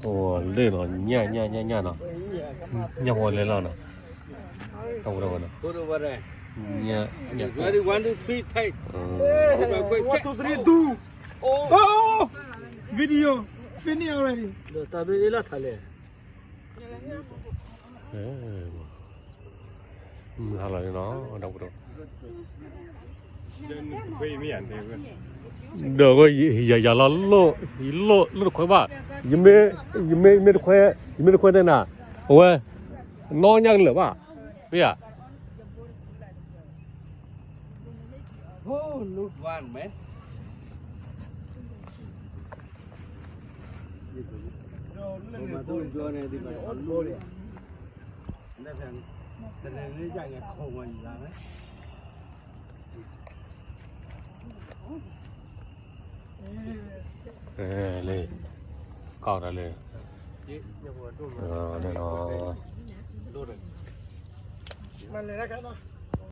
အိၣ်လၢနီၤ ညၣ်ညၣ်ညၣ်ညၣ်နီၤ, ညၣ်ဝဲလဲၤလီၤနီၤ, တၢ်ဝဲတၢ်ဝဲနီၤ, ညၣ်ညၣ်, Ready, one, two, three, take. One, two, three, do. Oh, video finish already. ဒီးတၢ်ဘ့ၣ်လၢထးလဲၣ်. မုၢ်ဟါလီၤန့ၣ်နီၤ, ဒီး ဒီးယၤလီၤလိၣ်, ယလိၣ်လိၣ်တခွဲဘၣ်, ယမ့ၢ်, ယမ့ၢ်, ယမ့ၢ်တခွဲ, ယမ့ၢ်တခွဲတဲနၤ, အဝဲ, နီၢ်ညၣ်ကလၢာ်ဘၣ်, မ့ၢ်ဧါ. လၢ, ကီၢ်တၢ်လၢ, လၢ, မၤလဲၤတၢ်ခါနီၤ.